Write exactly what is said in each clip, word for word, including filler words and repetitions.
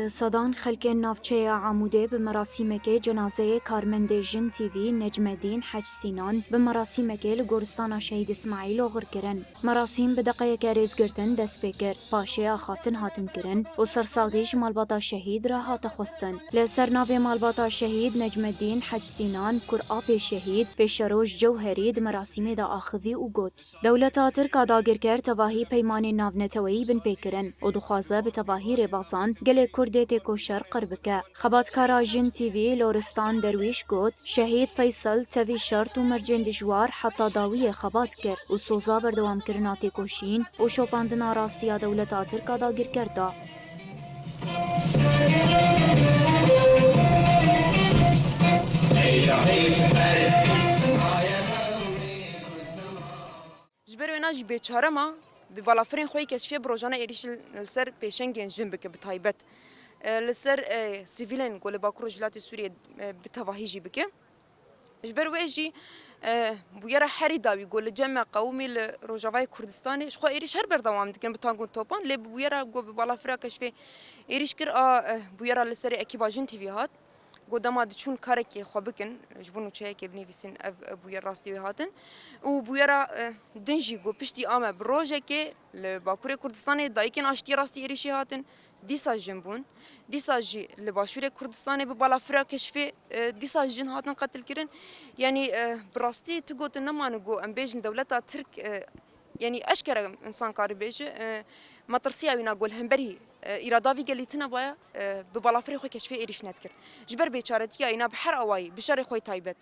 Sedan xelkên navçeya Amûdê bi merasîmekê cenazeyê karmendê Jin T V Necmedîn Hec Sînan bi merasîmekê li goristana Şehîd Îsmaîl oxir kirin. Merasîm bi deqeyeke rêzgirtin dest pê kir, paşê axaftin hatin kirin û sersaxî ji malbata şehîd re hate xwestin. Li ser navê malbata şehîd Necmedîn Hec Sînan, kur apê şehîd, pêşeroj Cewherî di merasîmê de axivî û got, Dewleta Tirk a dagirker tevahî peymanên navneteweyî binpê kirin û dixwaze bi tevahî rêbazan gelê Kurd ê têkoşer qir bike. Xebatkara Jin T V Loristan Derwîş got, Şehîd Feysel tevî şert û mercên dijwar heta dawiyê xebat kir û soza berdewamkirina têkoşîn û şopandina rastiya dewleta Tirk a dagirker da. Ji ber wêna jî bêçare ma bi balafirên xwe yê keşfê bi rojane êrîş li ser pêşengên jin bike bi taybet. E, li ser, e, sivîlên ku li Bakur Rojhilatê Sûriyê, e, bi tevahî jî bike. Ji ber wê jî, e, bûyera herî dawî ku li cem me qewimî li Rojavayê Kurdistanê ji xwe êrîş her berdewam dikin bi tank û topan, lê bi bûyera ku bi balafira keşfê êrîş kir a, e, bûyera li serê ekîba Jin T V hat. Got dema diçûn karekê xwe bikin, ji bo nûçeyekê binivîsin, ev, ev bûyer rastî wê hatin. Û bûyera, eh, din jî got piştî a me bi rojekê li Bakurê Kurdistanê dayikên aştiyê rastî êrîşê hatin, dîsa jin bûn. Dîsa jî li Başûrê Kurdistanê bi balafira keşfê, eh, dîsa jin hatin qetilkirin. Yanî, eh, bi rastî tu gotin nemane got em bêjin dewleta Tirk, eh, Yanî eşkere insan kare bêje, e, metirsiya wîna ku li hemberî, e, îrada vî gelî tune baya, e, bi balafirê xwe keşfê êrîş nedikir. Ji ber bêçaretiya wîna bi her awayî, bi şerê xwe taybet.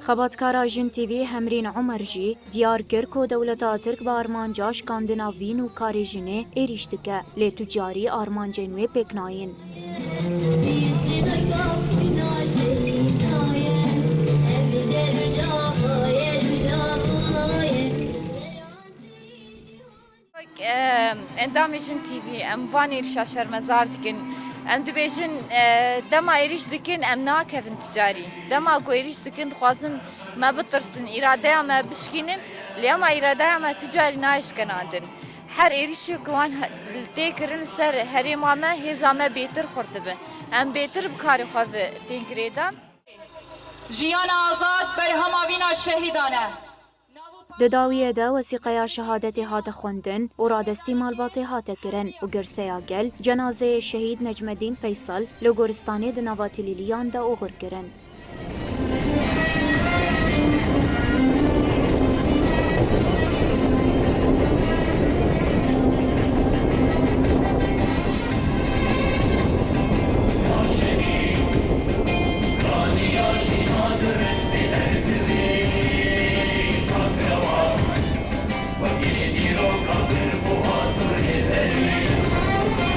Xebatkara Jin T V Hemrîn Omer jî diyar kir ku dewleta Tirk bi armanca şikandina vîn û karê jinê êrîş dike, lê tu carî armancên wê pêk nayên. Wek, e, endamê Jin T V, em van êrîşa şermezar dikin. Em dibêjin, e, dema êrîş dikin, em nakevin ticarî. Dema ku êrîş dikin, dixwazin me bitirsin, îradeya me bişkînin, lê ema îradeya me ticarî nayê şikenandin. Her êrîşê ku wan he-, tê kirin li ser herêma me, hêza me bêtir xurt dibe. Em bêtir bi karê xwe ve tên girêdan. Jiyana azad berhema vîna şehîdan e. Di dawiyê de wesîqeya şehadetê hate xwendin û radestî malbatê hate kirin û girseya gel cenazeyê şehîd Necmedîn Feysel li goristanê di nava Tilîliyan de oxir kirin.